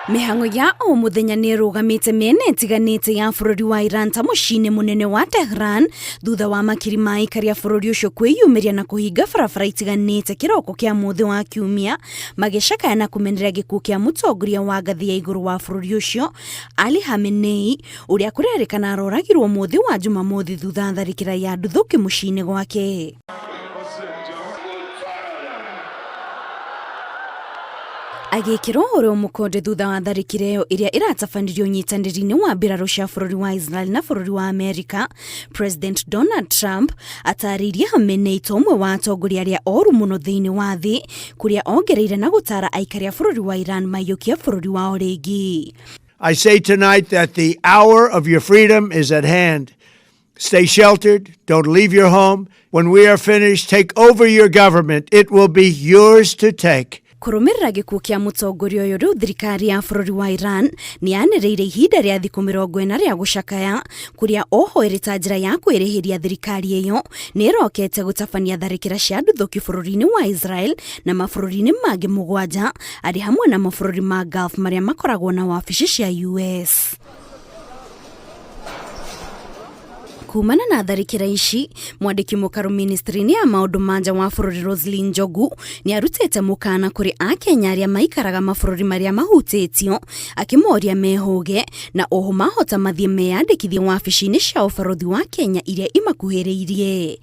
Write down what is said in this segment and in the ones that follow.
Mĩhang'o ya o mũthenya nĩ ĩrũgamĩte mĩena ĩtiganĩte ya bũrũri wa Iran ta mũciĩ-inĩ mũnene wa Tehran thutha wa makiri ma aikari a bũrũri ũcio kwĩyumĩria na kũhinga barabara itiganĩte kĩroko kĩa mũthĩ wa Kiumia magĩcakaya na kũmenereria gĩkuũ kĩa mũtongoria wa ngathĩ ya igũrũ wa bũrũri ũcio Ali Khamenei ũrĩa kũrerĩkana aroragirwo mũthĩ wa Jumamothi thutha tharĩkĩra ya nduthũki mũciĩ-inĩ gwake. Agĩkĩrwo ũrĩa mũkonde thutha wa tharĩkĩra ĩyo ĩrĩa ĩratabanirio ũnyitanĩri-inĩ wa mbirarũ cia bũrũri wa Israel na bũrũri wa Amerika, President Donald Trump atarĩirie Khamenei ta ũmwe wa atongoria arĩa oru mũno thĩinĩ wa thĩ, kũrĩa ongereire na gũtara aikari a bũrũri wa Iran maiyũkie bũrũri wao rĩngĩ. I say tonight that the hour of your freedom is at hand. Stay sheltered. Don't leave your home. When we are finished, take over your government. It will be yours to take. Kũrũmĩrĩra gĩkuũ kĩa mũtongoria ũyũ rĩu thirikari ya bũrũri wa Iran nĩ yanĩrĩire ihinda rĩa thikũ 40 rĩa gũcakaya kũrĩa oho ĩrĩ ta njĩra ya kwĩrĩhĩria thirikari ĩyo nĩ ĩrokete gũtabania tharĩkĩra cia nduthũki bũrũri-inĩ wa Israel na mabũrũri-inĩ mangĩ 7 arĩ hamwe na mabũrũri ma Gulf marĩa makoragwo na wabici cia US. Kumana na tharĩkĩra ici, mwandĩki mũkaru ministry-inĩ ya maũndũ ma nja wa bũrũri Roselyn Njogu nĩ arutĩte mũkana kũrĩ akenya arĩa maikaraga mabũrũri marĩa mahutĩtio akĩmoria mehũge na oho mahota mathiĩ meyandĩkithie wabici-inĩ cia ũbarũthi wa Kenya iria imakuhĩrĩirie.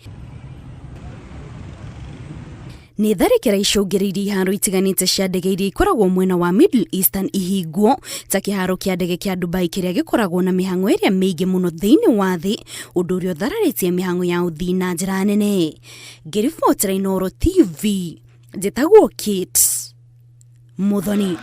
Nĩ tharĩkĩra icũngĩrĩirie iharo itiganĩte cia ndege iria ikoragwo mwena wa Middle Eastern ihingwo ta kĩharo kĩa ndege kĩa Dubai kĩrĩa gĩkoragwo na mĩhang'o ĩrĩa mĩingĩ mũno thĩinĩ wa thĩ, ũndũ ũrĩa ũthararĩtie mĩhang'o ya ũthii na njĩra nene. Ngĩribotera Inooro TV, njĩtagwo Kate Muthoni.